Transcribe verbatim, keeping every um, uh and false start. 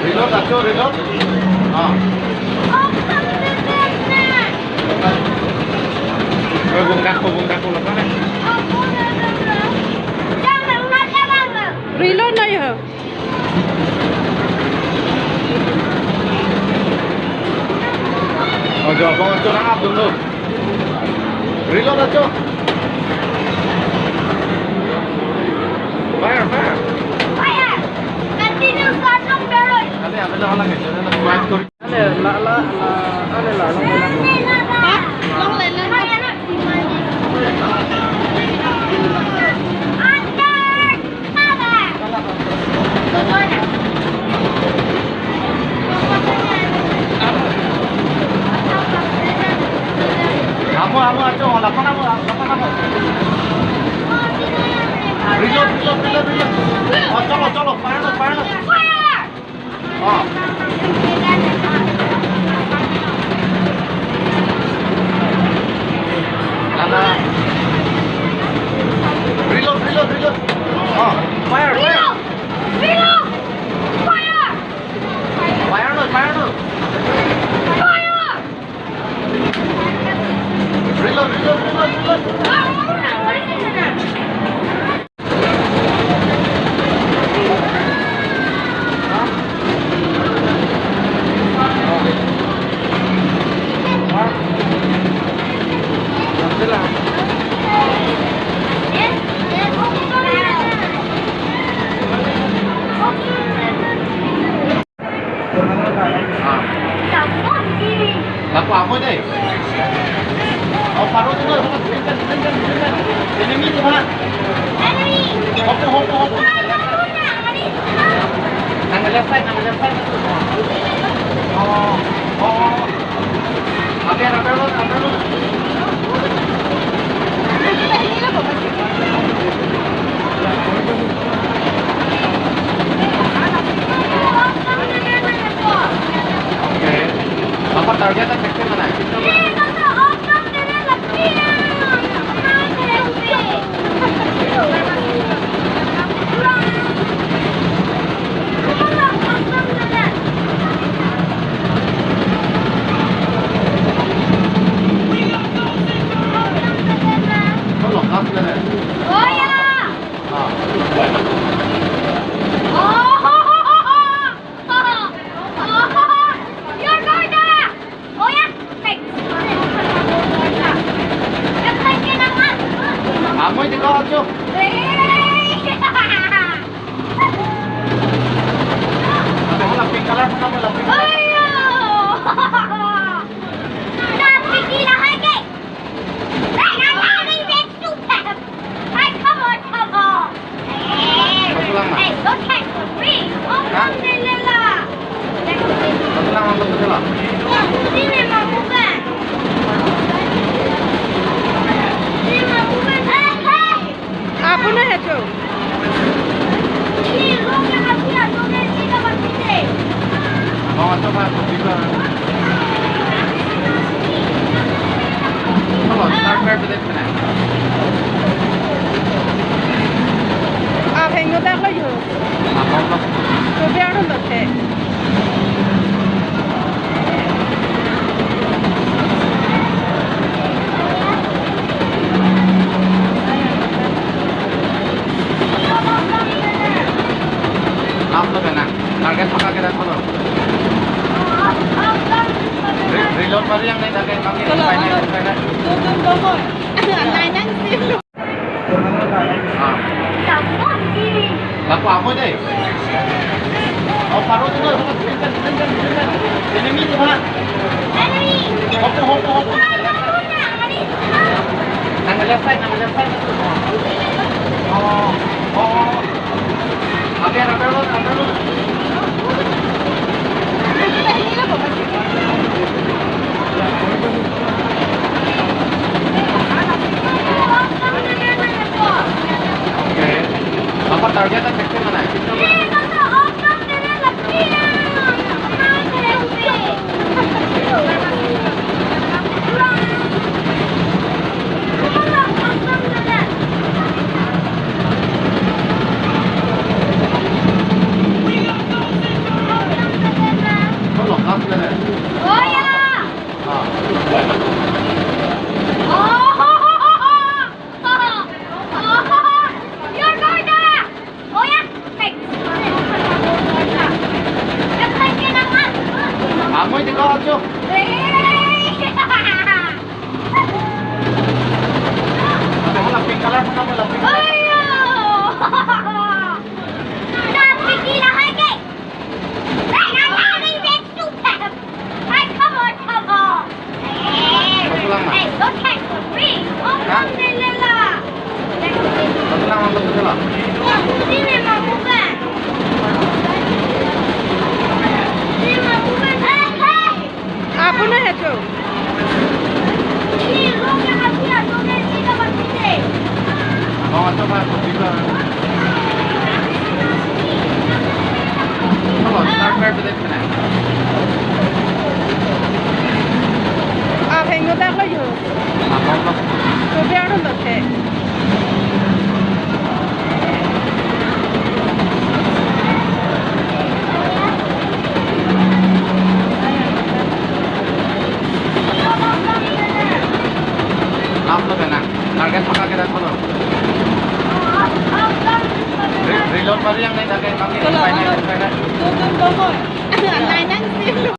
Reload, acho, reload. Ah. Eh, bungkak ko, bungkak ko, lapan eh. Reload na yo. Oh, jo, abang acho nang up dulu. Reload acho. Fire, fire. Fire. Continue, start long barrel. Ale, ale, hala ke, ale, hala ke. Ale, la, la, la, ale, la, la, la. Ha? Long le, le. Amo, amo, acho, lapan amo, lapan amo. Reload, reload, reload, reload. Oh, cholo, cholo, fire lo, fire lo. Fire! Oh. Nana. Reload, reload, reload. Oh, fire, fire. Reload! Reload! Fire! Fire no, fire no. Fire! Reload, reload, reload, reload. Ah. Lapu amo dei. Oh, paro dei, paro dei. Enemy tu ha. Enemy. Hopo, hopo, hopo. Nang left side, nang left side. Oh, oh. Ape, ape, ape, ape. Okay. Apa target attack ke mana? Kalau gas ke deh. Oh ya. Ah. Oh. Amo dei ko acho. Ate hala pink color ko na hala pink. Hey, come on, come on. Hey, don't try for free. Oh, come, Delilah. Pasalang, pasalang. Sini, Mama, bukan. Sini, Mama, bukan. Hey, hey. Apa na hecho? Ini, lo yang kasih, lo yang sih, kapan sih? Mama, coba, coba. Hello, start where today? Apheng no dak lo yo. Apheng lo. To biar dun dok the. Last lo na. Target paka kita thalo. Re-, reload mari yang naik target, makin. Kalau final, mana? Final. Tuh, tuh, tuh, tuh. Lain ang sih. Ah. Lapu amo dei. Oh, paro dei. Enemy tu ha. Enemy. Hopo, hopo, hopo. Nang left side, nang left side. Oh, oh. Ape, ape, ape, ape. Okay. Apa target attack ke mana? Ah, heng no dak lo yo. Kopi arun lo the. Last lo na. Target paka kita follow. Re-, reload mari yang naik dak ke, kami. Kalau final, mana? Final. Tutup, tutup. Lain-lain sih.